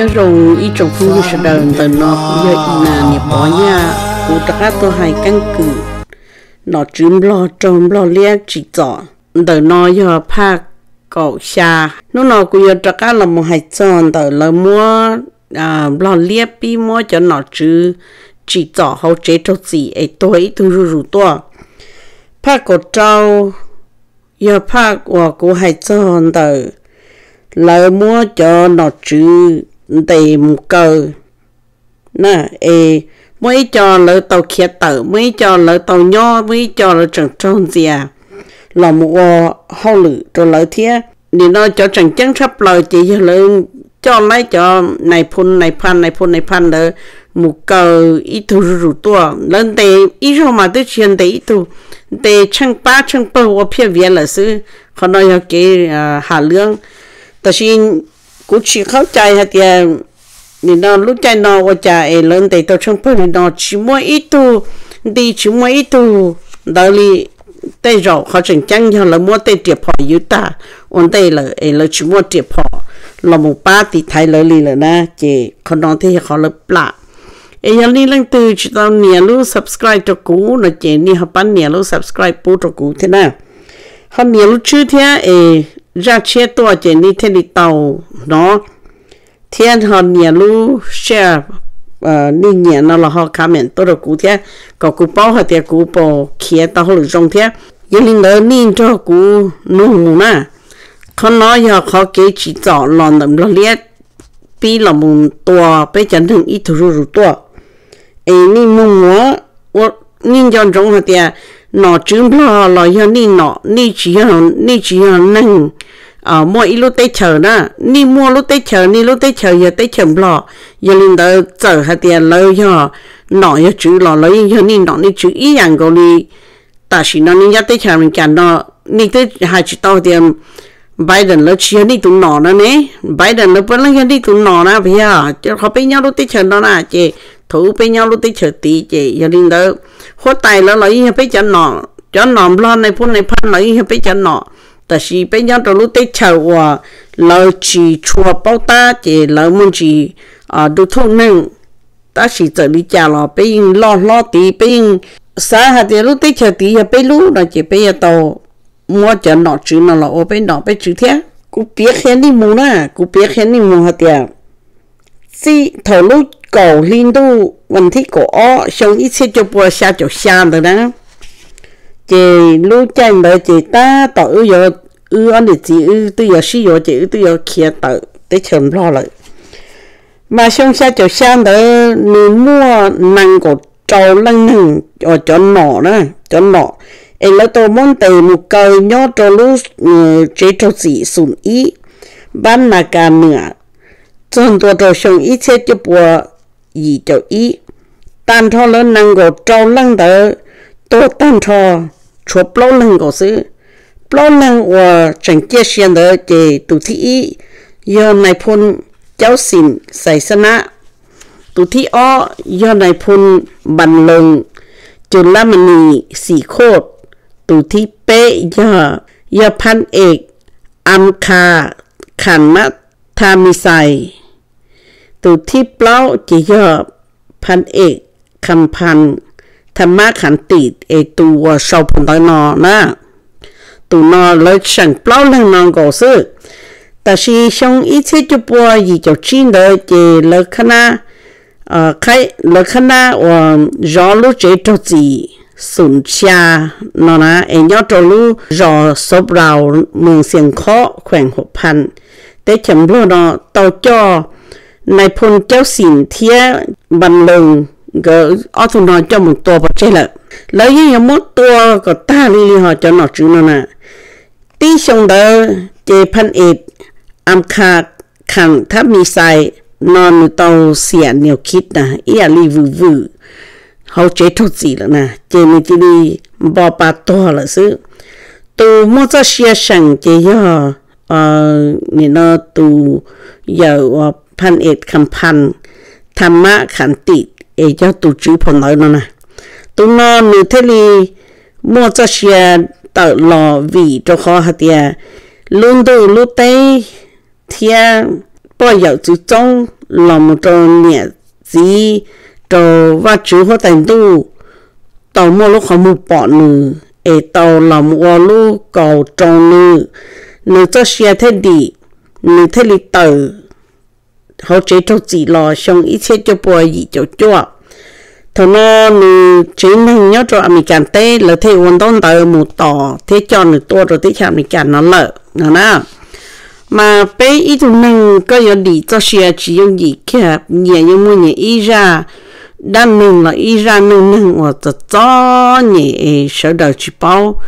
Nyob zoo ib tsoom phooj ywg sawv daws, ntawm no kuv yog Ina niam Pov Yaj, kuv rov qab tuaj hais keeb kwm nom tswv Nplog raug Nplog liab tsim txom. Ntawm no yog phaj kaum xya. Hnub no kuv yuav rov qab los mus hais txog ntawm lawv muab Nplog liab pib muab cov nom tswv tsim txom hauv tsev raug txim es tuag ib tug zuj zus tuaj. Phaj kaum rau yog phaj uas kuv hais txog ntawm lawv muab cov nom tswv ntes mus kaw na, es muaj ib co lawv tau khiav tawm, muaj ib co lawv tau nyob, muaj ib co lawv tseem raug ntxias los mus ua hauj lwm rau lawv thiab. Nim no cov tseem ceeb tshaj plaws ces yog lawv coj laib cov nais phoo nais phas nais phoo nais phas ntawd mus kaw ib tug zuj zus tuaj. Lawv ntes ib zaug mas twb tsis yog ntes ib tug, ntes tsheej pab tsheej pawg ua phiaj viav lawm xwb. Qhov no yog kev ham lwb. Tab sis kuv tsis qhov cai hais tias nim no lub caij no ua cas es lawv ntes tau tsheej pawg li no tsis muaj ib tug nti, tsis muaj ib tug ntawd li. Tej zaum qhov tseem ceeb yog lawv muab tej riam phom ywv tag ua ntej lawm es lawv tsis muaj riam phom los mus pab tiv thaiv lawv li lawm na, ces qhov no thiaj yog qhov lawv plam. Es yog nej leej twg tsis tau nias lub subscribe rau kuv no ces nej ho pab nias lub subscribe pub rau kuv thiab na. Ho nias lub tswb thiab es zaj tshiab tuaj ces nej thiaj li tau hnov, thiab ho nias lub share, nej nyiam no los ho comment tuaj rau kuv thiab, kom kuv paub hais tias kuv puas khiav tau hauj lwm zoo thiab. Yog li ntawd nej nrog kuv mloog mus na. Qhov no yog qhov kev tsim txom los ntawm Nplog liab pib los mus tua peb cov neeg ib tug zuj zus tuaj. Es nej mloog mus, nej nco ntsoov hais tias nom tswv Nplog los yog nej nom, nej tsis yog, nej tsis yog neeg muaj ib lub teb chaws na. Nej muaj lub teb chaws, nej lub teb chaws yog teb chaws Nplog. Yog li ntawd txawm hais tias lawv yog nom yog tswv los lawv yeej yog nej nom nej tswv ib yam nkaus li. Tam sim no nej nyob teb chaws Amelikas no, nej twb hais tsis tau tias Biden lawv tsis yog nej tus nom no ne. Biden lawv puav leej yog nej tus nom na, puas yog? Rau qhov peb nyob lub teb chaws no na, ces thaum ub peb nyob lub teb chaws tid, ces yog li ntawd huab tais lawv los yeej yog peb cov nom, cov nom Nplog nais phoo nais phas los yeej yog peb cov nom. Tab sis peb nyob rau lub teb chaws uas lawv tsis tshua paub tab, ces lawv muaj ntsis du thuj neeg. Tab sis txawm li cas los peb yeej loj hlob tid, peb yeej xav hais tias lub teb chaws tid yog peb lub no, ces peb yuav tau muab cov nom tswv no los ua peb nom peb tswv thiab. Kuv piav qhia nej mus na, kuv piav qhia nej mus hais tias txij thaum lub kaum hli ntuj vas thib kaum ob xyoo ib txhiab cuaj pua xya caum xya ntawd na, ces lub caij ntawd ces tab tom wb yuav, wb ob niam txiv wb twb yuav sib yuav ces wb twb yuav khiav tawm teb chaws Nplog lawm. Mas xyoo xya caum xya ntawd nws muaj nees nkaum rau leej neeg uas cov nom na, cov nom es lawv tau muab ntes mus kaw nyob rau lub tsev raug txim xum ib, Npab Nas Kas Nwam, txog ntua rau xyoo ib txhiab cuaj pua yim caum ib. Tag nrho lawv nees nkaum rau leej ntawd tuag tag nrho, tshuav plaub leeg nkaus xwb. Plaub leeg uas tseem ciaj sia ntawd ces tus thib ib yog nais phoo Caub Xim Xais Xab Nab, tus thib ob yog nais phoo Npas Loos Cus Lab Mas Nis Xim Khoj, tus thib peb yog, yog Phab Es Am Kha Kham Mab Tha Mis Xais, tus thib plaub ces yog Phab Es Kham Phan Tha Mab Kham Tim es tus uas sau phau ntawv no na. Tus no lawv seem plaub leeg no nkaus xwb. Tab sis xyoo ib txhiab cuaj pua yim caum tsib ntawd ces lawv khab nab, lawv khab nab uas zov lub tsev raug txim xum xya no na es nyob rau lub zos Xov Raus, moos Xias Khob, khueem Huam Phan, teb chaws Nplog no tau coj nais phoo Caub Xim thiab Npas Loos nkawd ob tug no coj mus tua pov tseg lawm. Lawv yeej yuav muab tua kom tag li li ho cov nom tswv no na. Tib xyoo ntawd ces Phab Es Am Kha Kham Thab Mis Xais no nws tau xiam niam khib na ib yam li vwm vwm hauv tsev raug txim lawm na, ces nws cia li npo pa tuag lawm xwb. Tus muaj txoj sia seem ces yog nim no tus yawm uas Phab Es Kham Phan Tha Mab Kham Tim es yog tus tswv phau ntawv no na. Tus no nws thiaj li muaj txoj sia tawm los vim rau qhov hais tias lub ntuj lub teb thiab poj yawm txwv txoob los mus rau niam txiv, rau Vajtswv huab tais ntuj, tau muaj lub qhov muag pom nws es tau los mus ua lub kaus rau nws, nws txoj sia thiaj dim, nws thiaj li tawm hauv tsev raug txim los xyoo ib txhiab cuaj pua yim caum cuaj. Thaum no nws tsev neeg nyob rau Amelikas teb, lawv thiaj ua ntaub ntawv mus tos thiab coj nws tuaj rau teb chaws Amelikas no lawm no na. Mas peb ib tug neeg koj yuav dim txoj sia tsis yooj yim kiag, nyias yeej muaj nyias ib zaj dab neeg los ib zaj neej neeg uas txom txom nyem es sawv daws tsis paub.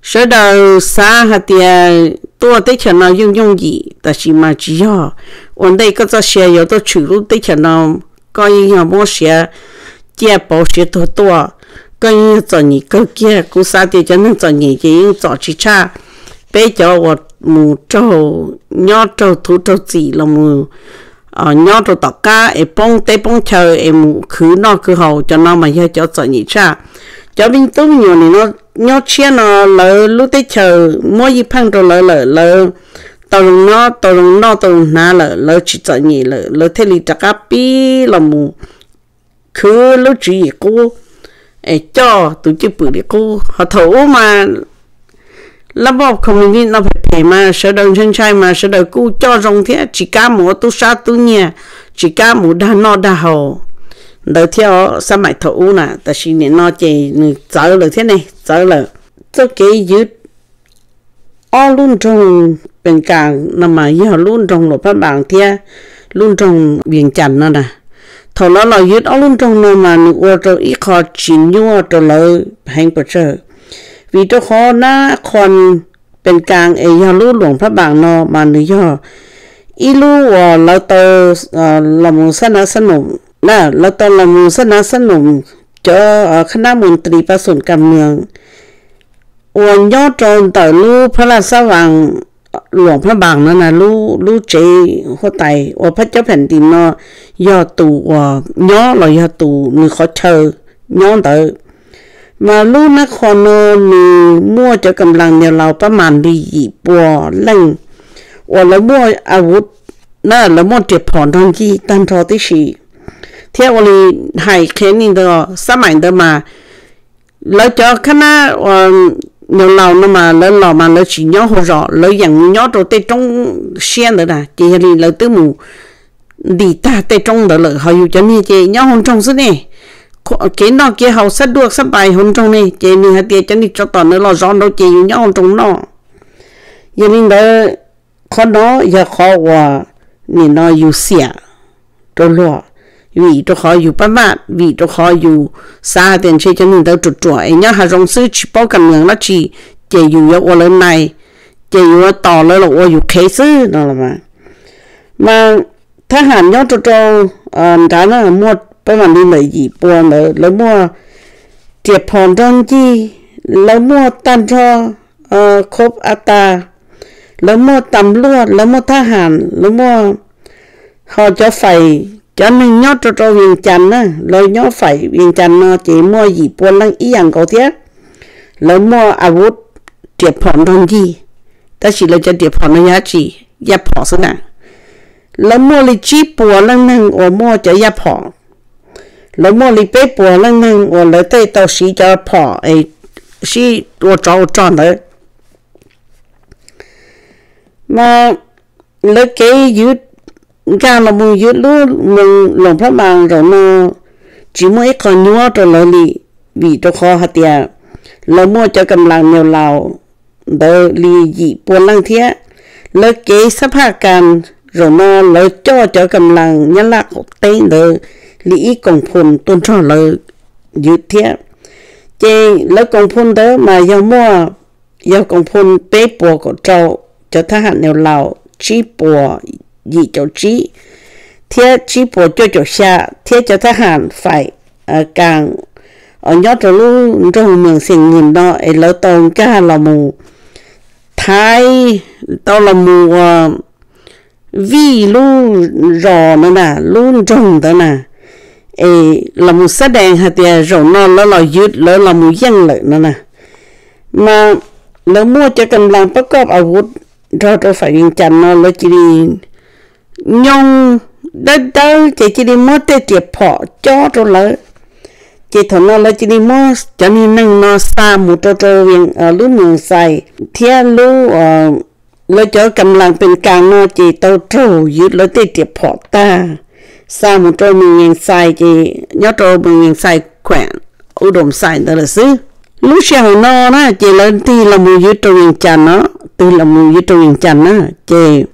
Sawv daws xav hais tias tuaj teb chaws no yooj yooj yim, tab sis mas tsis yog. Ua ntej koj txoj sia yuav tuaj tshwm lub teb chaws no, koj yeej yog muab siav ciaj pauv siav tuag tuaj, koj yeej yog txom nyem kawg kiag. Kuv xav tias cov neeg txom nyem ces yeej txom tsis tshaj peb cov uas mus raug, nyob raug thuv raug txim los mus nyob rau tom qab es poob teb poob chaw es mus khwv noj khwv haus, cov no mas yog cov txom nyem tshaj. Cov me tub me nyuam nim no nyob tshiab no, lawv lub teb chaws muab ywj pheej rau lawv lawm, lawv tau zoo nyob tau zoo noj tau zoo hnav lawm, lawv tsis txom nyem lawm, lawv thiaj li rov qab pib los mus khwv lub tswv yim qub es coj tus cwj pwm li qub. Ho thaum ub mas lab npoj khoos li no phem phem mas sawv daws ntshai ntshai mas sawv daws kuj coj zoo thiab tsis kam mus ua tub sab tub nyiag, tsis kam mus dag noj dag haus ntawd thiab os, xab maim thaum ub na. Tab sis nim no ces nws txawv lawm thiab ne, txawv lawm. Txoj kev ywj ob lub nroog Pes Kas no mas yog lub nroog Luam Phab Npas thiab lub nroog Vias Cas no na. Thaum lawv los ywj ob lub nroog no mas nws ua rau ib qho tsis nyuaj rau lawv heev pes tsawg, vim rau qhov nab qhos Pes Kas es yog lub Luam Phab Npas no mas nws yog ib lub uas lawv tau los mus xab nav xab num, lawv tau los mus xab nav xab num cov khab nab mus tris pa xum kas mws uas nyob rau ntawm lub phab laj xab vas Luam Phab Npas no na, lub tsev huab tais uas phab cob phem ntis no yog tus uas nyob los yog tus nws qhov chaw nyob ntawd. Mas lub nab qhos no nws muaj cov kam las nias laus pab mas li yim pua leej uas lawv muaj a vuv na, lawv muaj riam phom nrog ncig tag nrho tib si. Thiab ua li hais qhia nej ntawd, xab maim ntawd mas lawv cov khab nab nias laus no mas lawv los mas lawv tsis nyob hauv zos, lawv yeem mus nyob rau tej roob siab ntawd na, ces yog li lawv twb mus ntis tag tej roob ntawd lawm, ho yus cov niag ces nyob hauv nroog xwb ne. Kev noj kev haus xab duaj xab pais hauv nroog ne, ces nws hais tias cov niag tsov tom ntawd los zov nraud ces yus nyob hauv nroog noj. Yog li ntawd, qhov no yog qhov uas nim no yus xiam rau luag, vim rau qhov yus pab maj, vim rau qhov yus xav hais tias ntshe cov neeg ntawd ruam ruam es nyob hav zoov xwb tsis paub kam mws dab tsi, ces yus yuav ua lawv nais, ces yus yuav tos lawv los ua yus qhev xwb no los mas. Mas thab ham nyob rau rau nrad na muaj pab mas li ntawm yim pua ntawd, lawv muaj riam phom nrog ncig, lawv muaj tag nrho khob a tas, lawv muaj tas luaj, lawv muaj thab ham, lawv muaj, ho cov fais, cov neeg nyob rau rau Vias Cas na, lawv nyob fais Vias Cas no ces muaj yim pua leej ib yam nkaus thiab. Lawv muaj a vuv riam phom nrog ncig, tab sis lawv cov riam phom no yog dab tsi? Yaj phom xwb na. Lawv muaj li tsib puas leej neeg uas muaj cov yaj phom, lawv muaj li peb puas leej neeg uas lawv tej tau siv cov phom es sib ua tsov ua rog ntawd. Mas lawv kev ywv nkag los mus ywv lub moos Loos Plab Npas zaum no tsis muaj ib qho nyuaj rau lawv li, vim rau qhov hais tias lawv muaj cov kam las nias laus ntawd li yim pua leej thiab. Lawv kev xab phaj kas zaum no lawv coj cov kam las Nyab Laj qaum teb ntawd li ib koom phoo tuaj nrog lawv ywv thiab. Ces lawv koom phoo ntawd mas yog muaj, yog koom phoo peb puas kaum rau, cov thab ham nias laus tsib puas yim caum tsib thiab tsib puas cuaj caum xya, thiab cov thab ham fais kas nyob rau lub nroog Moos Xees Nyim no es lawv tau nkag los mus thaiv, tau los mus ua vij lub zos ntawd na, lub nroog ntawd na, es los mus xab dees hais tias zaum no lawv los ywv, lawv los mus yeej lawm no na. Mas lawv muaj cov kam las pab koj a vuv nrog rau fais Vias Cas no lawv cia li nyooj dawb dawb ces cia li muab tej riam phom cob rau lawv. Ces thaum no lawv cia li muab cov niag neeg no xa mus rau rau lub Mường Xais thiab lub, lawv cov kam las pes kas no ces tau raug ywv lawv tej riam phom tag, xa mus rau Mường Xais, ces nyob rau Mường Xais khuam U Dom Xais ntawd lawm xwb. Lub sij hawm no na ces lawv tig los mus ywv rau Vias Cas no, tig los mus ywv rau Vias Cas na. Ces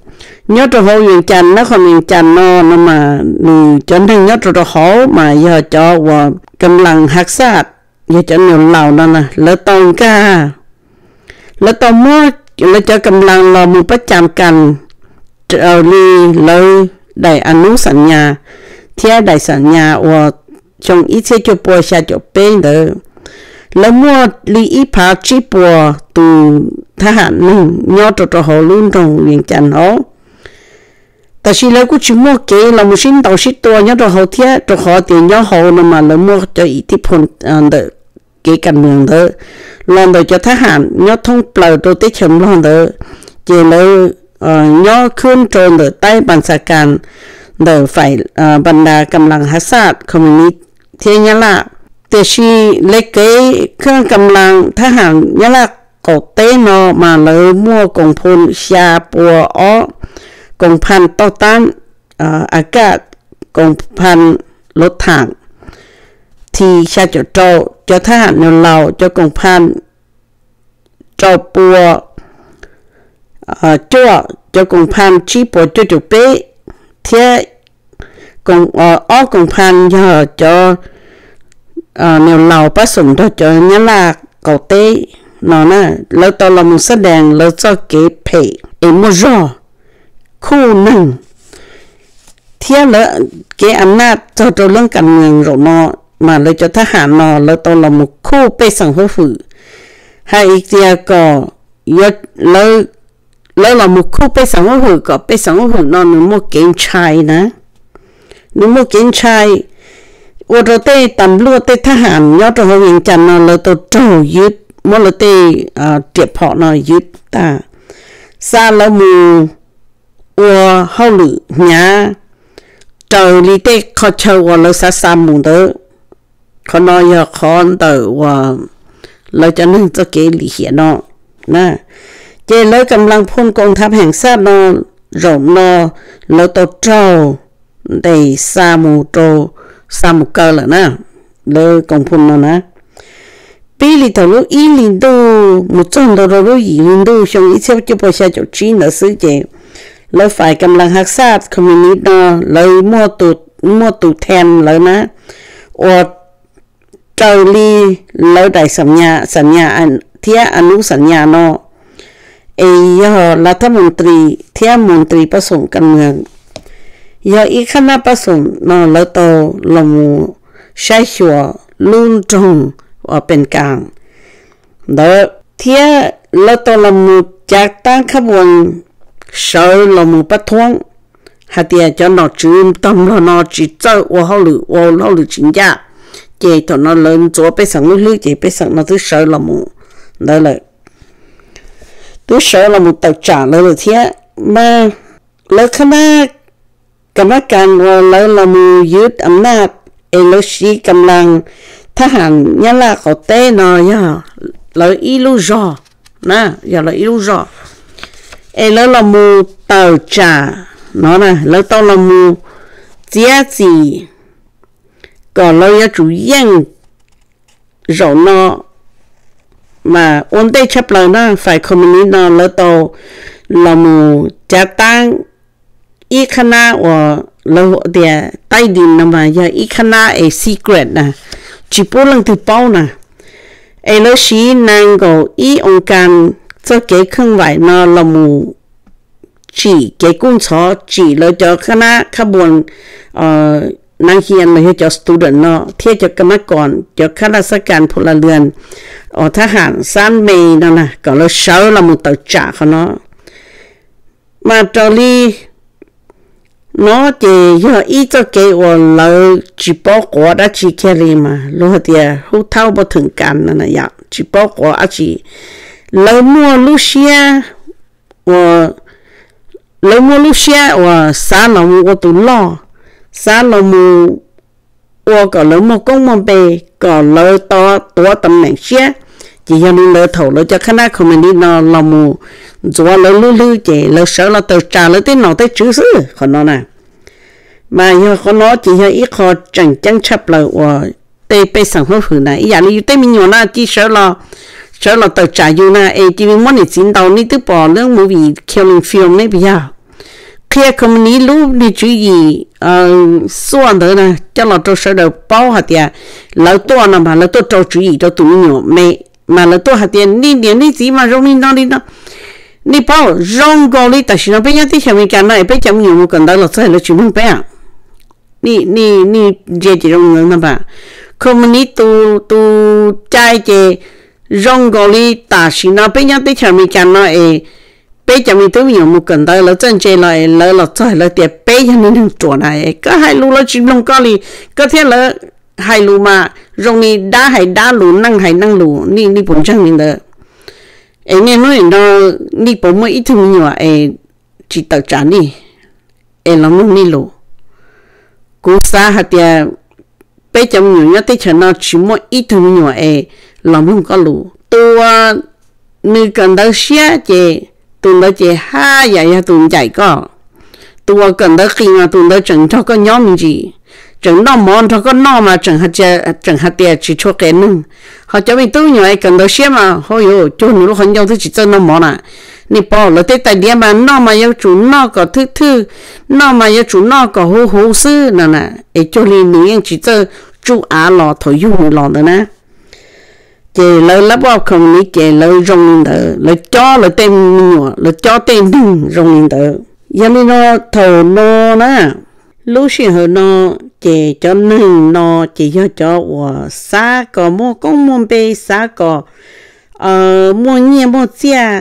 nyob rau hauv Vias Cas na, qhov Vias Cas no no mas nws cov neeg nyob rau rau hauv mas yog cov uas kam las Haj Xaj, yog cov nus laus no na, lawv tau nkag, lawv tau muab lawv cov kam las los mus pab cam kas raws li lawv daim a nub xam nyas thiab daim xam nyas uas xyoo ib txhiab cuaj pua xya caum peb ntawd. Lawv muaj li ib phav tsib puas tus thab ham neeg nyob rau rau hauv lub nroog Vias Cas hauv. Tab sis lawv kuj tsis muaj kev los mus sib ntaus sib tua nyob rau hauv thiab, rau qhov tias nyob hauv no mas lawv muaj cov ib thij pho ntawm kev kas mws ntawd los ntawm cov thab ham nyob thoob plaws rau teb chaws Nplog ntawd, ces lawv nyob khwb rau ntawm taib Npas Xas Kas ntawm fais Npas Das kam las Haj Xaj, Communist thiab Nyab Laj. Tiam sis le kev khwb kam las thab ham Nyab Laj qaum teb no mas lawv muaj koom phu xya pua ob, koom pha toj tab a kaj, koom pha luv tham thi xya caum rau, cov thab ham nus laus cov koom pha rau pua cuaj, cov koom pha tsib puas cuaj caum peb, thiab ob koom pha yog cov nus laus pab xoom nrog cov Nyab Laj qaum teb no na. Lawv tau los mus xab dees lawv txoj kev phem es muaj zog, khuj neeg, thiab lawv kev a naj txog rau leej kam mws zaum no, mas lawv cov thab ham no lawv tau los mus khuj pej xeem huab hwm, hais tias kom lawv los mus khuj pej xeem huab hwm kom pej xeem huab hwm no nws muaj kev ntshai na, nws muaj kev ntshai, ua rau tej tas luaj tej thab ham nyob rau hauv Vias Cas no lawv tau raug ywv, muab lawv tej riam phom no ywv tag, xa lawv mus ua hauj lwm hnyav raws li tej qhov chaw uas lawv xav xa mus ntawd. Qhov no yog qhov ntawm uas lawv cov neeg txoj kev lim hiam no na. Ces lawv kam las phu koom tham heem xaj no, zaum no lawv tau raug ntes xa mus rau, xa mus kaw lawm na, lawv koom phu no na. Pib li thaum lub ib hli ntuj mus txog ntua rau lub yim hli ntuj xyoo ib txhiab cuaj pua xya caum tsib ntawd xwb ces lawv fais kam las Haj Xaj Communist no lawv muaj tus then lawv na, uas raws li lawv daim xam nyas thiab a nub xam nyas no, es yog lav thab mus ntris thiab mus ntris pab xoom kam mws, yog ib qhab nab pab xoom no lawv tau los mus saib xyuas lub nroog uas pes kas ntawd, thiab lawv tau los mus cav taab khab vuas sawv los mus pab thuab hais tias cov nom tswv tog Nplog no tsis txawj ua hauj lwm, ua hauj lwm tsis ncaj, ces thaum no lawv ntxuav pej xeem lub hlwb ces pej xeem no twb sawv los mus ntawd lawm, twb sawv los mus tawm tsam lawv lawm thiab. Mas lawv qhab nab kam mab kas uas lawv los mus ywv am naj es lawv siv kam las thab ham Nyab Laj qaum teb no yog lawv ib lub zog na, yog lawv ib lub zog es lawv los mus tawm tsam no na, lawv tau los mus txiav txim kom lawv yuav tsum yeej zaum no. Mas ua ntej tshaj plaws na fais communist no lawv tau los mus cav taab ib qhab nab uas lawv hu tias taib dis no mas yog ib qhab nab es secret na, tsis pub leej twg paub na, es lawv siv nees nkaum ib oo kas txoj kev kheej vaim no los mus tsim kev kub ntxhov, tsim lawv cov qhab nab khab vuas nab hias los yog cov student no thiab cov kam mab kas, cov khab laj xab kas phu la lwm, uas thab ham xab me no na kom lawv sawv los mus tawm tsam qhov no. Mas raws li no ces yog ib txoj kev uas lawv tsis paub quav dab tsi kiag li mas luag tias hub thaub npau theem kas no na yom, tsis paub quav dab tsi. Lawv muaj lub siab uas, lawv muaj lub siab uas xav los mus ua tus loj, xav los mus ua kom lawv muaj koob muaj npe, kom lawv tau tuav tam neem siab. Ces yog li ntawd thaum lawv cov khab nab communist no los mus ntxuav lawv lub hlwb ces lawv sawv los tawm tsam lawv tej nom tej tswv xwb qhov no na. Mas yog qhov no ces yog ib qho tseem ceeb tshaj plaws uas tej pej xeem huab hwm na ib yam li yus tej me nyuam na cia sawv los, sawv los tawm tsam yus na es cia li muab niam txiv ntaus. Nej twb pom lub movie Killing Fields ne puas yog? Qhia communist lub niag tswv yim xuaj ntawd na coj los rau sawv daws paub hais tias lawv tuaj no mas lawv tuaj rau tswv yim rau tus me nyuam me, mas lawv tuaj hais tias nej niam nej txiv mas zoo li no li no. Nej paub zoo nkaus li tam sim no peb nyob teb chaws Amelikas no es peb cov me nyuam mus kawm ntawv los txog lawv tsis mloog peb. Nej ntsia ces zoo ntawd no mas, communist tus, tus cai ces zoo nkaus li tam sim no peb nyob teb chaws Amelikas no es peb cov me tub me nyuam mus kawm ntawv lawv txawj ntse los es lawv los txog lawv tias peb yog neeg ruam na es koj hais lus lawv tsis mloog koj li, koj thiab lawv hais lus mas zoo li dab hais dab lus, neeg hais neeg lus. Nej puas ntseeg li ntawd? Es niaj hnub no nej puas muaj ib tug me nyuam es tsis tawm tsam nej es los mloog nej lus? Kuv xav hais tias peb cov me nyuam nyob teb chaws no tsis muaj ib tug me nyuam es los mloog koj lus. Tus uas nws kawm ntawv siab ces tus ntawd ces haj yam yog tus ncaim koj. Tus uas kawm ntawv qis mas tus ntawd tseem nrog koj nyob me ntsis, tseem noj mov nrog koj noj mas tseem hais tias tsis tshua qias neeg. Ho cov me tub me nyuam es kawm ntawv siab mas ho yuav cuag nws lub qhov ncauj twb tsis txawj noj mov na. Nej paub lawv tej tais diav mas noj mas yuav tsum noj kom thwj thwj, noj mas yuav tsum noj kom huv huv xwb no na, es cuag li nws yeej tsis txawj tsuj av los thaum yug nws los ntawd na. Ces lawv lab poj communist ces lawv zoo li ntawd, lawv cob lawv tej me nyuam, lawv cob tej neeg zoo li ntawd. Yog li no thaum no na, lub sij hawm no ces cov neeg no ces yog cov uas xav kom muaj koob muaj npe, xav kom muaj nyiaj muaj txiaj.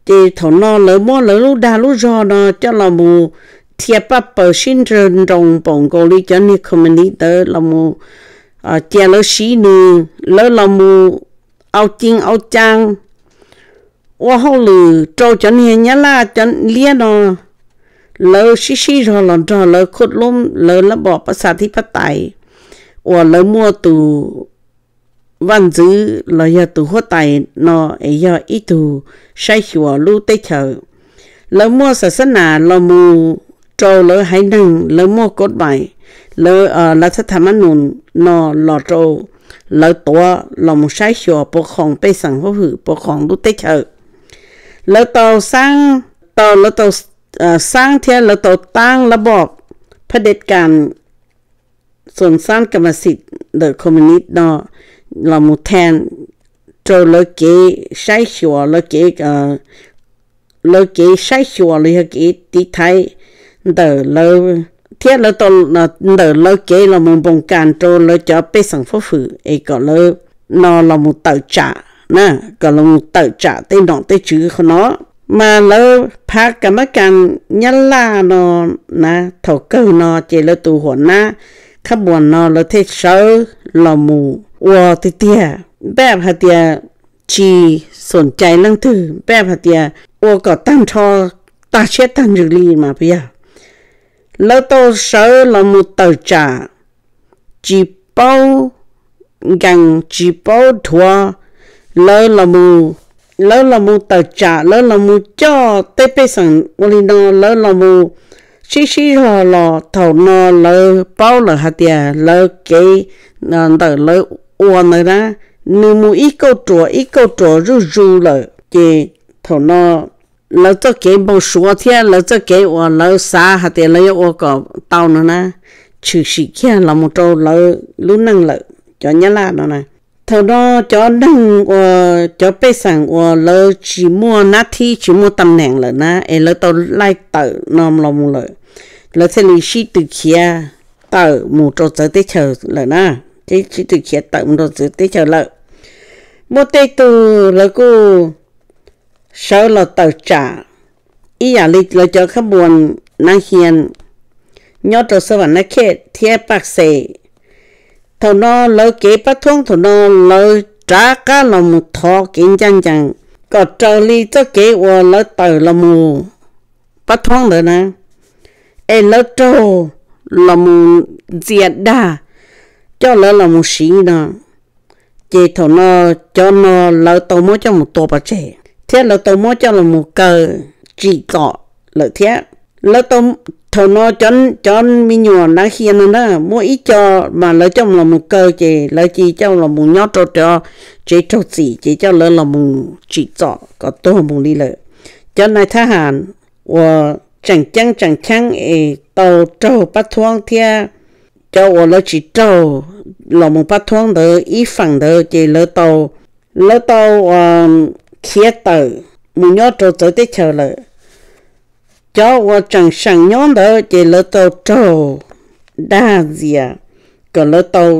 Ces thaum no lawv muab lawv lub dag lub zog no coj los mus thiaj paj paws sib nrawg nroos npaum nkaus li cov niag communist ntawd los mus cia lawv siv nws, lawv los mus au cee au caa ua hauj lwm rau cov niag nyab laj cov liab no. Lawv sib sib zog los nrog lawv khuj lub lawv lab pom pab xa thib pab tais uas lawv muaj tus vaj ntxwv los yog tus huab tais no es yog ib tug saib xyuas lub teb chaws. Lawv muaj xas xab nas los mus rau lawv haiv neeg, lawv muaj kod mais, lawv lav thab tham mab nus no los rau lawv tuav los mus saib xyuas puas khoom pej xeem huab hwm, puas khoom lub teb chaws. Lawv tau xaab, tau lawv tau xaab thiab lawv tau taab lab poj phab dej kas xoom xaab ka mas xim ntawm communist no los mus tha rau lawv kev saib xyuas, lawv kev, lawv kev saib xyuas los yog kev tiv thaiv ntawm lawv, thiab lawv tau ntawm lawv kev los mus npoos kas rau lawv cov pej xeem huab hwm es kom lawv no los mus tawm tsam na, kom los mus tawm tsam tej nom tej tswv qhov no. Mas lawv phav kas mab kas nyab laj no na, thaum kawg no ces lawv tus huam nab khab muas no lawv thiaj sawv los mus ua tiag tiag. Npaj hais tias tsis xoom cai leej twg, npaj hais tias ua kom tag nrho, tag siab tag ntsws li mas puas yog? Lawv tau sawv los mus tawm tsam, tsis paub nkees tsis paub dhuav, lawv los mus, lawv los mus tawm tsam, lawv los mus coj tej pej xeem ua li no, lawv los mus sib sib zog los thaum no lawv paub lawm hais tias lawv kev ntawm lawv ua ntawd na, nws mus ib kauj ruam ib kauj ruam zuj zus lawm. Ces thaum no lawv txoj kev npau suav thiab lawv txoj kev uas lawv xav hais tias lawv yuav ua kom tau no na, tshwm sim kiag los mus rau lawv lub neej lawm cov nyab laj no na. Thaum no cov neeg uas cov pej xeem uas lawv tsis muaj nab thib tsis muaj tam neem lawm na es lawv tau laij tawm no los mus lawm, lawv thiaj li sib tw khiav tawm mus rau txawv teb chaws lawm na, sib tw khiav tawm mus rau txawv teb chaws lawm. Muaj tej tug lawv kuj sawv los tawm tsam ib yam li lawv cov khab muas nav hia nyob rau Xab Vam Nab Khej thiab Paj Xes. Thaum no lawv kev pab thoob thaum no lawv rov qab los mus thov kev ncaj ncees kom raws li txoj kev uas lawv tawm los mus pab thoob ntawd na, es lawv raug los mus ntxias dag coj lawv los mus siv no, ces thaum no cov no lawv tau muab coj mus tua pov tseg thiab lawv tau muab coj los mus kaw tsim txom lawm thiab. Lawv tau, thaum no cov me nyuam nav hia no na, muaj ib co mas lawv coj los mus kaw ces lawv cia li coj los mus nyob rau cov tsev raug txim ces coj lawv los mus tsim txom kom tuag mus li lawm. Cov nais thab ham uas tseem ceeb tseem cheeb es tau raug pab thuab thiab cov uas lawv tsis raug los mus pab thuab ntawd ib feem ntawd ces lawv tau, lawv tau khiav tawm mus nyob rau txawv teb chaws lawm. Cov uas tseem seem nyob ntawd ces lawv tau raug dag ntxias kom lawv tau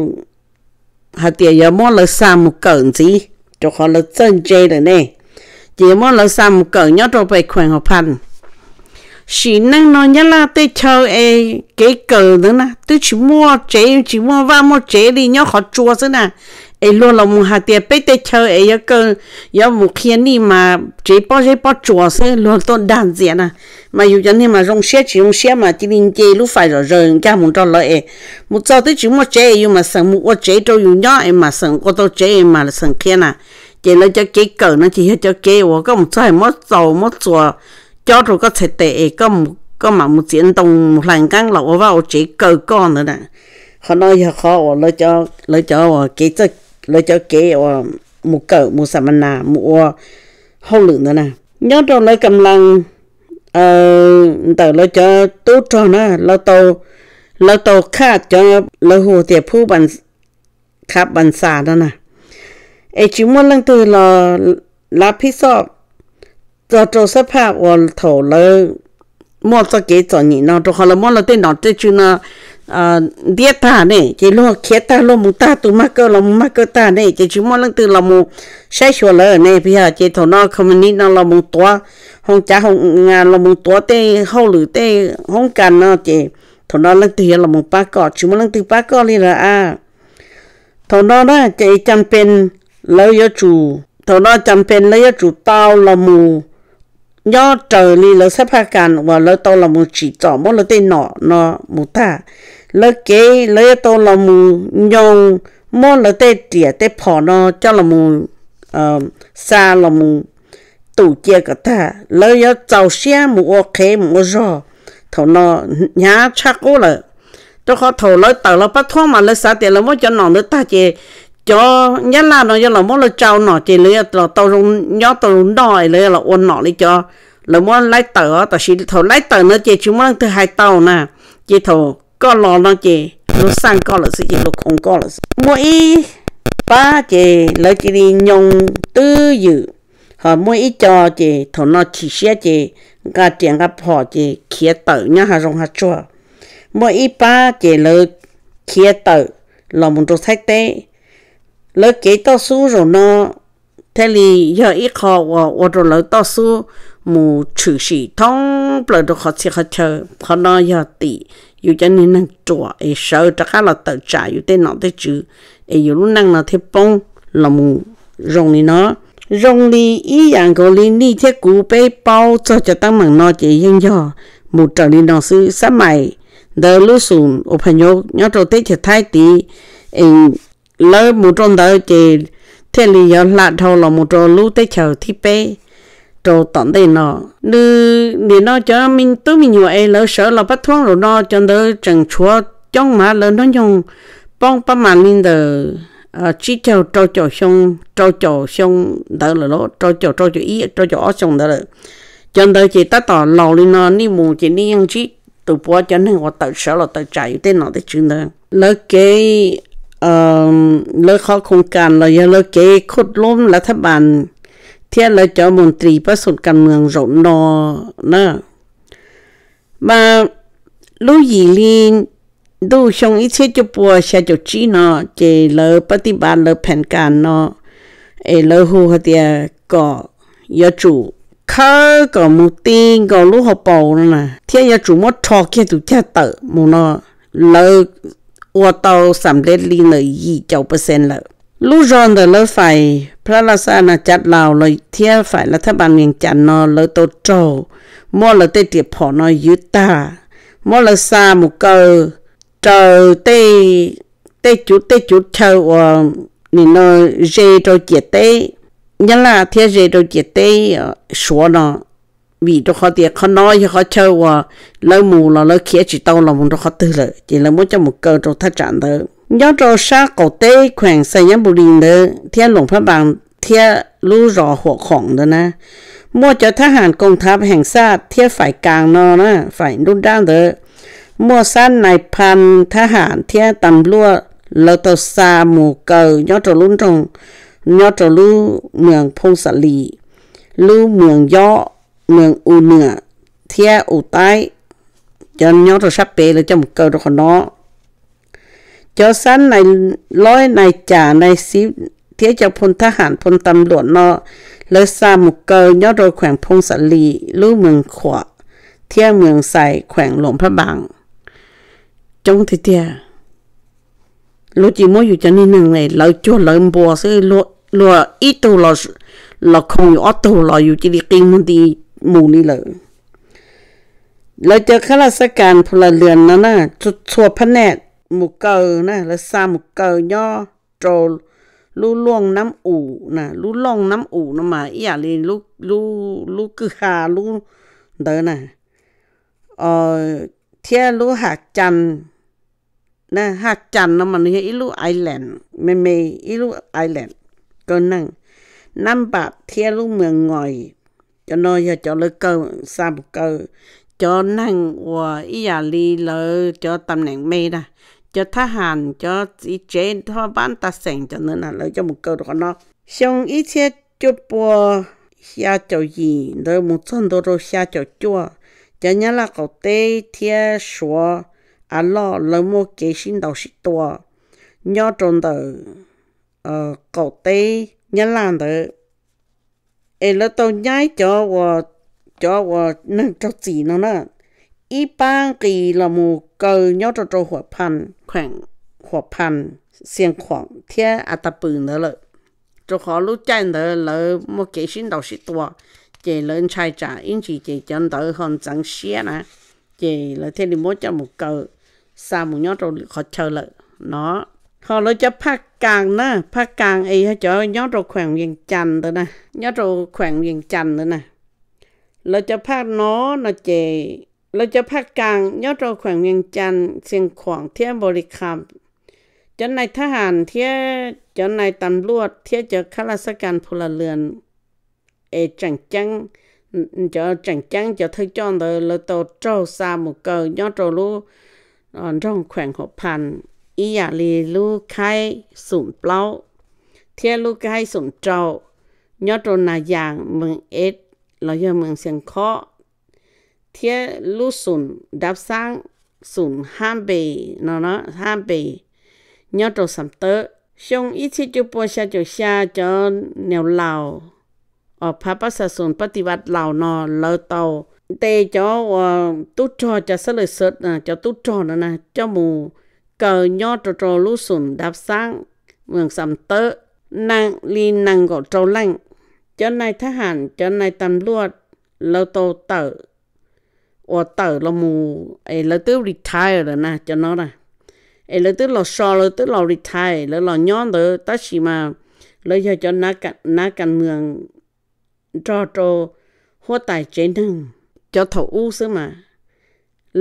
hais tias yuav muab lawv xa mus kawm ntxiv, rau qhov lawv txawj ntse lawm ne, ces yuav muab lawv xa mus kawm nyob rau pem khueem hauv phaj. Sim neej no Nyab Laj tej chaw es kev kawm ntawd na twb tsis muaj tsev tsis muaj vaj muaj tsev li, nyob qhov tsua xwb na. Es luag los mus hais tias peb tej chaw es yuav kaw, yuav mus qhia nij mas tsev pob zeb pob tsuas xwb, luag tuaj dag ntxias na. Mas yus cov niag mas zoo siab tsis zoo siab mas cia li nce lub fais zom zaws ncaj mus nrog lawv es mus txog twb tsis muaj tsev es yus mam xeem mus ua tsev rau yus nyob es mam xeem ua tau tsev es mam xeem qhia na. Ces lawv cov kev kawm no ces yog cov kev uas koj mus txog es muab txaus muab txuas cob rau koj txhais tes es koj mam mus txiav ntoo mus hlais nqeeb los ua vaj ua tsev kaw koj ntawd na. Qhov no yog qhov uas lawv cov, lawv cov uas kev, lawv cov kev uas mus kawm mus xam mas nas mus ua hauj lwm ntawd na. Nyob rau lawv kam lees ntawm lawv cov tub rog na, lawv tau khaj cov lawv hu tias phub khav pas xas no na, es tsis muaj leej twg los lav phij xoj txog rau xab phaj uas thaum lawv muaj txoj kev txom nyem no, rau qhov lawv muab lawv tej nom tej tswv no ntiab tag ne, ces luag khiav tag luag mus tag, tus mag kaw los mus mag kaw tag ne, ces tsis muaj leej twg los mus saib xyuas lawv ne. Yog ces thaum no company no los mus tuav, hoo cav hoo nga los mus tuav tej hauj lwm tej hoob kas no, ces thaum no leej twg yuav los mus pab koj? Tsis muaj leej twg pab koj li lawm a. Thaum no na ces cas pes lawv yuav tsum, thaum no cas pes lawv yuav tsum tau los mus nyob raws li lawv xab phaj kas uas lawv tau los mus tsim txom muab lawv tej nom no mus tag. Lawv kev lawv yuav tau los mus nyoo muab lawv tej riam tej phom no coj los mus xa los mus tum cia kom tag, lawv yuav txaus siab mus ua qhev mus ua zog. Thaum no hnyav tshaj qub lawm, rau qhov thaum lawv tawm los pab thuab mas lawv xav tias lawv muab cov nom ntawd tag ces cov Nyab Laj no yuav los muab lawv tsau nom ces lawv yuav los tau zoo nyob tau zoo noj es lawv yuav los ua nom li cov lawv muab laib tawm os. Tab sis thaum laib tawm ntawd ces tsis muaj leej twg hais tau na, ces thaum koj los no ces luag xaj koj lawm xwb, ces luag khoo koj lawm xwb. Muaj ib pab ces lawv cia li nyoo twb ywm, ho muaj ib co ces thaum no chim siab ces nqa riam nqa phom ces khiav tawm nyob hav zoov hav tsuag. Muaj ib pab ces lawv khiav tawm los mus rau Thaib teb. Lawv kev toj xub zaum no thiaj li yog ib qho uas ua rau lawv toj xub mus tshwm sim thoob plaws rau qhov txhia qhov chaw. Qhov no yog tim yus cov niag neeg ruam es sawv rov qab los tawm tsam yus tej nom tej tswv, es yus lub neej no thiaj poob los mus zoo li no. Zoo li ib yam nkaus li nej thiab kuv peb paub txog cov teeb meem no ces yeej yog mus raws li no xwb. Xab mais ntawd lub xum uas phas nyob nyob rau teb chaws Thaib tid, es lawv mus rau ntawd ces thiaj li yuav hla dhau los mus rau lub teb chaws thib peb rau tom ntej no. Nws nim no cov tub me nyuam es lawv sawv los pab thuab zaum no cov ntawd tseem tshuav coob mas lawv hnub nyoog poob pab mas li ntawm tsib caug rau caum xyoo, rau caum xyoo ntawd lawm, rau caum rau caum ib rau caum ob xyoo ntawd lawm. Cov ntawd ces tab tom laus li no, nej mus ces nej yeej ntsib tus puav cov neeg uas tawm sawv los tawm tsam yus tej nom tej tswv ntawd. Lawv kev, lawv qhov khoos kas los yog lawv kev khuj lub lav thab npas thiab lawv cov mus ntris pab xum kas mws zaum no na, mas lub yim li ntuj xyoo ib txhiab cuaj pua xya caum tsib no, ces lawv pab tij npav lawv phees kas no, es lawv hu hais tias kom yuav tsum khawb kom mus ti nkaus lub hauv paus no na, thiab yuav tsum muab rho kiag tus cag tawm mus no, lawv ua tau xam nplej li ntawm yim caum percent lawm. Lub zog ntawm lawv fais Pha Laj Xaj na, cav Laus los thiab fais lav thab npas Vias Cas no lawv tau raug muab lawv tej riam phom no ywv tag, muab lawv xa mus kaw raws tej, tej cuv, tej cuv chaw uas nim no ze rau ciam teb Nyab Laj thiab ze rau ciam teb Suav no, vim rau qhov tias qhov no yog qhov chaw uas lawv mus los lawv khiav tsis tau los mus rau qhov twg lawm, ces lawv muab coj mus kaw rau thaj tsam ntawd. Nyob rau sab qaum teb kheem Xais Nyab Npus Lis ntawd thiab Luam Phab Npas thiab lub zos Huam Khoom ntawd na, muaj cov thab ham koom thav heem xaj thiab faim kas no na, faim nruab nrab ntawd, muaj xab nais pha thab ham thiab tas npluaj, lawv tau xa mus kaw nyob rau lub nroog, nyob rau lub moos Phoo Xas Lis, lub moos Yob, moos U Nwam thiab U Taib, cov nyob rau sab pem lawv coj mus kaw rau qhov no. Cov xab nais lob nais cas nais xiv thiab cov phoo thab ham phoo tas npluaj no, lawv xa mus kaw nyob rau kheem Phoo Xas Lis, lub moos Khuam thiab moos Xais, kheem Luam Phab Npas. Coob tiag tiag. Luag tsis muab yus cov niag neeg lawv cuag lawv npua xwb, luag ib tug los khoom yus ob tug los yus cia li qi muag nti mus li lawm. Lawv cov khab laj xab kas phu la lwm no na, txhua phab nej mus kaw na, lawv xa mus kaw nyob rau lub looj Nab Um na, lub looj Nab Um no mas ib yam li lub kwj ha lub ntawd na, thiab lub Haj Cas, Haj Cas no mas nws yog ib lub island me me, ib lub island kaw neeg, Nab Npas thiab lub moos Ngos, cov no yog cov lawv kaw, xa mus kaw cov neeg uas ib yam li lawv cov tam neem me na, cov thab ham, cov txiv tsev thab pab tas xeem, cov ntawd na lawv coj mus kaw rau qhov no. Xyoo ib txhiab cuaj pua xya caum yim ntawd mus txog ntua rau xya caum cuaj, cov Nyab Laj qaum teb thiab Suav av loj lawv muaj kev sib ntaus sib tua nyob rau ntawm qaum teb Nyab Laj ntawd, es lawv tau nyaib cov, cov uas neeg raug txim no na, ib pab nqis los mus kaw nyob rau rau Huam Pha, kheem Huam Pha, Xias Khuam thiab A Tas Pws ntawd lawm. Rau qhov lub caij ntawd lawv muaj kev sib ntaus sib tua, ces lawv ntshai tsam ib ntsis ces cov ntawd ho ntxeev siab na, ces lawv thiaj li muab coj mus kaw, xa mus nyob rau lwm qhov chaw lawm no. Ho lawv cov Phaj Kas na, Phaj Kas es yog cov nyob rau kheem Yees Cas ntawd na, nyob rau kheem Yees Cas ntawd na, lawv cov Phaj no no ces, lawv cov Phaj Kas nyob rau kheem Yees Cas, Xias Khuam thiab Npaus Lis Khas, cov nais thab ham thiab cov nais tas npluaj thiab cov khab laj xab kas phu la lwm es tseem ceeb, cov tseem ceeb cov thawj coj ntawd lawv tau raug xa mus kaw nyob rau lub nroog kheem Huam Pha, ib yam li lub khaib xoom plaub thiab lub khaib xoom rau nyob rau Nas Yas, moos Ev los yog moos Xias Khob, thiab lub xoom Dav Xaab, xoom Hab Npes no, Hab Npes nyob rau Xam Tawb. Xyoo ib txhiab cuaj pua xya caum xya cov Niam Laus, os, phav pab xa xoom pab ti vaj Laus no lawv tau ntes cov uas tub rog cov xab lwm xwm, cov tub rog no na coj mus kaw nyob rau rau lub xoom Dav Xaab, moos Xam Tawb, nees li nees nkaum rau leej. Cov nais thab ham, cov nais tas npluaj lawv tau tawm, uas tawm los mus es lawv twb retire lawm na cov no na, es lawv twb los so, lawv twb los retire, lawv los nyob ntawd tab sis mas lawv yog cov nav kas moos nrog rau huab tais tsev neeg cov thaum ub xwb mas.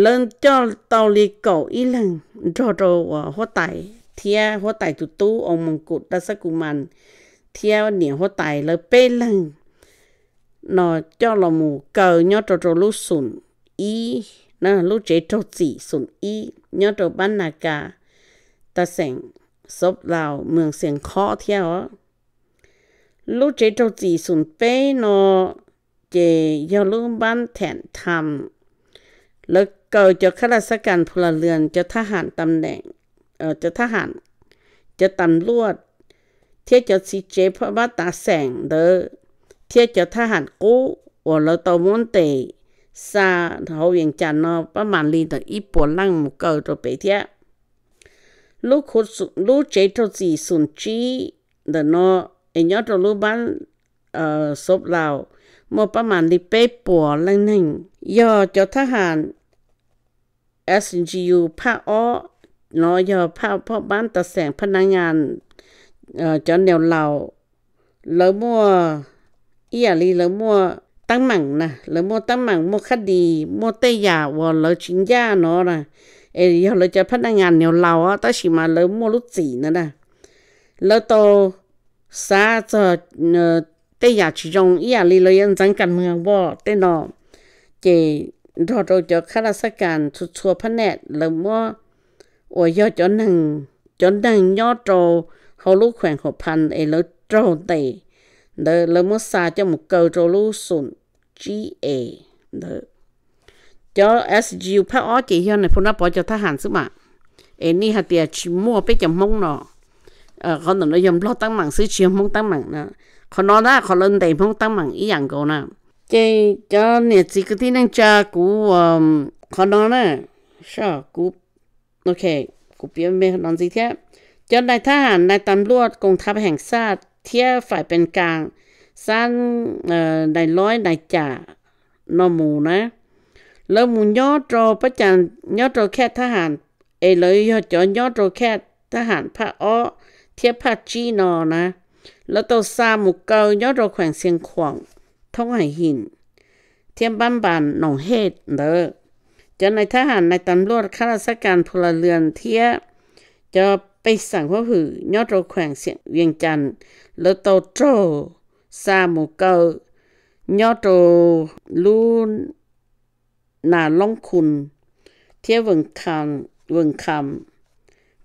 Lawv coj tau li kaum ib leeg nrog rau uas huab tais thiab huab tais tus tub Os Moos Kum Daj Xab Kus Mas thiab niam huab tais lawv peb leeg no coj los mus kaw nyob rau rau lub xoom ib, lub tsev raug txim xoom ib nyob rau Pab Nas Kas, tas xeem Xov Laus, moos Xias Khob thiab os. Lub tsev raug txim xoom peb no ces yog lub Npab Them Tham. Lawv kaw cov khab laj xab kas phu la lwm, cov thab ham tam neem, cov thab ham, cov tas npluaj thiab cov txiv tsev pab tas xeem ntawd, thiab cov thab ham qub uas lawv tau muab ntes xa hauv Vees Cas no pab mam li ntawm ib puas leej mus kaw rau pem thiab. Lub tsev raug txim xoom tsib ntawm no es nyob rau lub Npab Xov Laus muaj pab mam li peb puas leej neeg, yog cov thab ham S G U phaj ob, no yog phaj phob pab tas xeem phaj nab nyas, cov nees laus, lawv muaj ib yam li lawv muaj teeb meem na, lawv muaj teeb meem, muaj khab dis, muaj tej yam uas lawv tsis ncaj no na, es yog lawv cov phaj nab nyas nees laus tab sis mas lawv muaj lub txim na na, lawv tau xav txog tej yam tsis zoo ib yam li lawv yuav ntxeev kas mwag voj tej no, ces nrog rau cov khab laj xab kas txhua txhua phab naj lawv muab uas yog cov neeg nyob rau hauv lub khueem Huam Phas es lawv raug ntes ntawd lawv muab xa coj mus kaw rau lub xum tsib es ntawd. Cov S G U phaj ob ces yog nais phoo Nab Pov cov thab ham xwb mas, es nej hais tias tsis muaj peb cov Hmoob no, qhov ntawm no yog Nplog teeb meem xwb tsis yog Hmoob teeb meem na. Qhov no na qhov lawv ntes Hmoob teeb meem ib yam nkaus na. Ces cov niam txiv kwv tij neej tsa kuv, qhov no na, kuv, kuv piav me no ntxiv thiab. Cov nais thab ham, nais tas npluaj koos thav heem xaj thiab faim pes kas xab, nais loib nais cas no mus na, lawv mus nyob rau pab cas, nyob rau khej thab ham, es lawv yog cov nyob rau khej thab ham phaj ob thiab phaj tsib no na, lawv tau xa mus kaw nyob rau khueem Xiav Khuam, Thoob Hais Him thiab Npab Npas Noom Hej ntawd. Cov nais thab ham, nais tas npluaj, khab laj xab kas, phu la lwam thiab cov pej xeem huab hwm nyob rau khueem Vias Cas, lawv tau raug xa mus kaw nyob rau lub Nas Loob Khu thiab Vees Kham,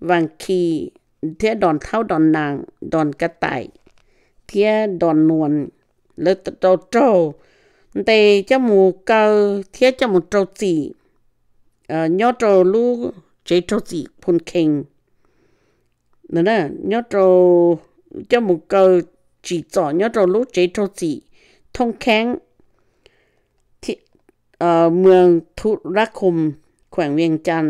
Vas Khi thiab Dos Thaub, Dos Nas, Dos Kav Tais thiab Dos Nuas. Lawv tau raug ntes coj mus kaw thiab coj mus rau txim nyob rau lub tsev raug txim Phoo Khees, nyob rau, coj mus kaw tsim txom nyob rau lub tsev raug txim Thoob Kheeb, Muas Thu Lab Khum, khueem Vias Cas.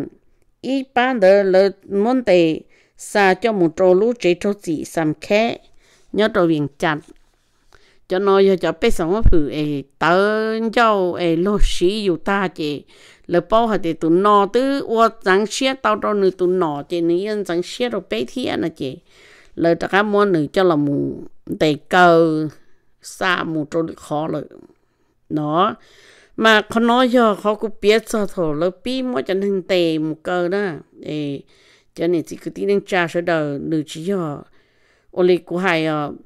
Ib pab ntawd lawv muab ntes xa coj mus rau lub tsev raug txim Xam Kheb nyob rau Vias Cas. Cov no yog cov pej xeem huab hwm es tawv ncauj es luag siv yus tag ces lawv paub hais tias tus no twb ua txeev siab tau rau nws tus nom ces nws yeej ntxeev siab rau peb thiab no ces lawv rov qab muab nws coj los mus ntes kaw xa mus rau lwm qhov lawm no. Mas qhov no yog qhov kuv piav txog thaum lawv pib muab cov neeg ntes mus kaw na. Cov niam txiv kwv tij neej tsa sawv daws, nws tsis yog, ua li kuv hais os,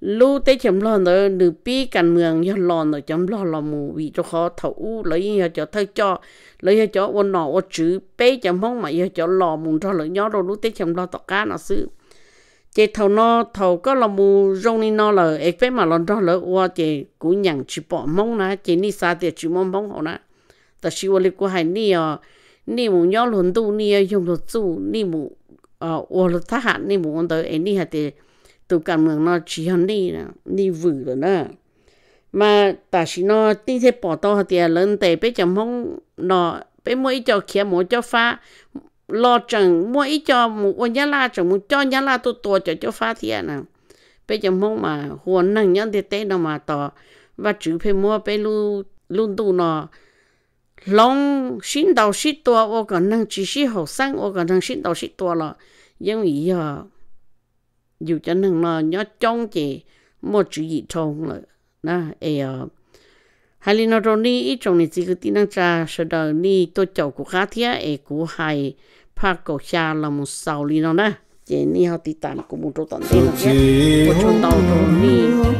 lub teb chaws Nplog ntawd nws pib kas mwm yog los ntawm cov Nplog los mus vim rau qhov thaum ub lawv yeej yog cov thawj coj, lawv yog cov ua nom ua tswv, peb cov Hmoob mas yog cov los mus nrog lawv nyob rau lub teb chaws Nplog tom qab no xwb. Ces thaum no thaum koj los mus zoo li no lawm es peb mam los nrog lawv ua ces kuv nyeem tsis pom Hmoob na ces nej xav tias tsis muaj Hmoob hauv na. Tab sis ua li kuv hais nej os, nej mus nyob luag ntuj nej yuav yoog luag txuj, nej mus ua luag thab ham nej mus ua ntawd es nej hais tias tus kas mwm no tsis yog nej, nej vwm lawm na. Mas tam sim no nej thiaj pom tau hais tias lawv ntes peb cov Hmoob no, peb muaj ib co khiav mus ua cob fab los tseem muaj ib co mus ua Nyab Laj, tseem mus coj Nyab Laj tuaj tua cov cob fab thiab na. Peb cov Hmoob mas hu ua neeg nyob ntiaj teb no mas tos Vajtswv pheej muab peb lub ntuj no hloov sib ntaus sib tua ua kom neeg tsis sib haum xeeb, ua kom neeg sib ntaus sib tua los yeej vim yog yus cov neeg no nyob coob ces muaj tswv yim dhau lawm na. Es hais li no rau nej ib tsoom niam txiv kwv tij neej tsa sawv daws, nej tuaj caum kuv qab thiab es kuv hais phaj kaum xya los mus xaus li no na. Ces nej ho tiv tam kuv mus rau tom ntej no thiab. Ua tsaug ntau rau nej